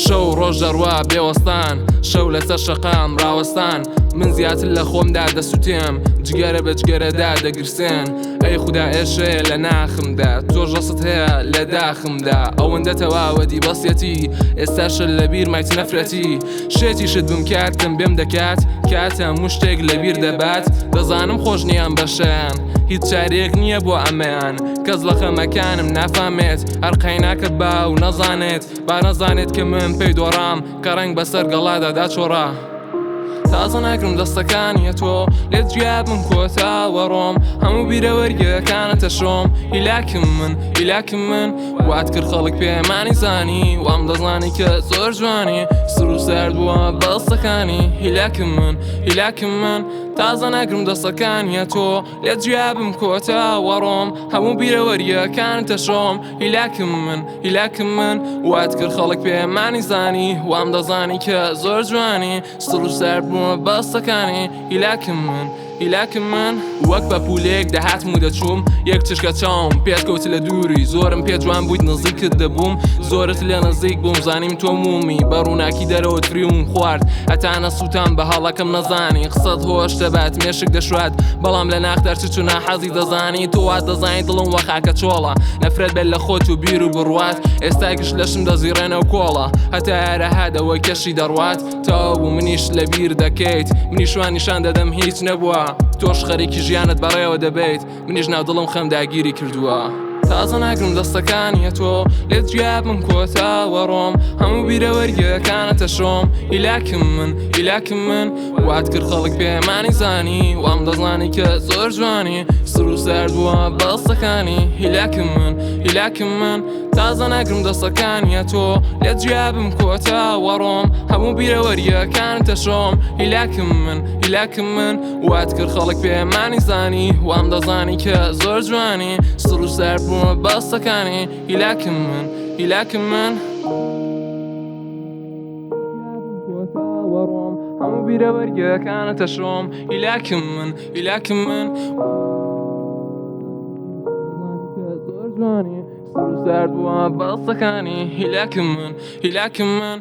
شەو ڕۆژ دەڕوا بێوەستان، شەو لەسەر شەقام ڕاوەستان. من زیاتر لە خۆمدا دەسوتێم، جگەرە بە جگەرەدا دەگرسێن. ئەی خودا ئێشێ لە ناخمدا، تۆش ڕەست هەیە لە داخمدا. ئەوەندە تەواوەتی بەسیەتی، ئێستاشە لە بیر مایت نەفرەتی. شێتیشت بم کاتم بێم دەکات، کات هەموو شتێک لەبیر دەبات. دەزانم خۆش نییە ئەم بەشەیان، هیچ چارەیەک نییە بۆ ئەمەیان. کەس لە خەمەکانم نافامێت، هەر قەیناکە باو نەزانێت. با نەزانێت کە من پێی دۆڕام، کە ڕەنگ بەسەر گەڵادا داچۆڕا. تازە ناگرم دەستەکانی تۆ، لێت جیابم کۆتا وەڕۆم. هەموو بیرەوەریەکانت تەشۆم، هیلاکم من، هیلاکم من. وات کرد خەڵک پێمانی زانی، وام دەزانی کە زۆر جوانی. سڕ و سارد بووە بەستەکانی، هیلاکم من، هیلاکم من. تازە ناگرم دەستەکانی تۆ، لێت جیابم کۆتا وەڕۆم. هەموو بیرەوەریەکانت تەشۆم، هیلاکم من، هیلاکم من. وات کرد خەڵک پێمانی زانی، وام دەزانی کە زۆر جوانی. سڕ و سارد بووە بەستەکانی، هیلاکم من، هیلاکم من. وەک پەپولەیەک دەهاتم و دەچووم، یەک چشکە چاوم پێت کەوت لە دووری. زۆرم پێ جوان بوویت نزیکت دەبووم، زۆرت لێ نزیک بووم زانیم تۆ مومی. بە ڕووناکی دەرەوەت فریوم خوارد، هەتا نەسووتام بە هەڵەکەم نەزانی. قسەت هۆش دەبات مێشک دەشوات، بەڵام لە ناخدا چ چوو ناحەزی دەزانی. تۆ وات دەزانی دڵم وە خاکە چۆڵە، نەفرەت بێت لە خۆت و بیر و بڕوات. ئێستا گشت لەشم دەزیڕێنەوە کۆڵە، هەتا یارەها دەوەی کەشی دەڕوات. تەواو بوو منیش لەبیر دەکەیت، منیش وان نیشان دەدەم هیچ نەبووە. تۆش خەریکی ژیانت بەڕێوە دەبەیت، منیش ناو دڵم خەم داگیری کردووە. تازە ناگرم دەستەکانی تۆ، لێت جیابم کۆتا وەڕۆم. هەموو بیرەوەریەکانت تەشۆم، هیلاکم من، هیلاکم من. وات کرد خەڵک پێمانی زانی، وام دەزانی کە زۆر جوانی. سڕ و سارد بووە بەستەکانی، هیلاکم من، هیلاکم من. تازە ناگرم دەستەکانی تۆ، لێت جیابم کۆتا وەڕۆم. هەموو بیرەوەریەکانت تەشۆم، هیلاکم من، هیلاکم من. وات کرد خەڵک پێمانی زانی، وام دەزانی کە زۆر جوانی. سڕ و سارد بووە بەستەکانی، هیلاکم من، هیلاکم من. هەموو بیرەوەریەکانت تەشۆم، هیلاکم من، هیلاکم من. زۆر جوانی، سڕ و سارد بووە بەستەکانی، هیلاکم من، هیلاکم من.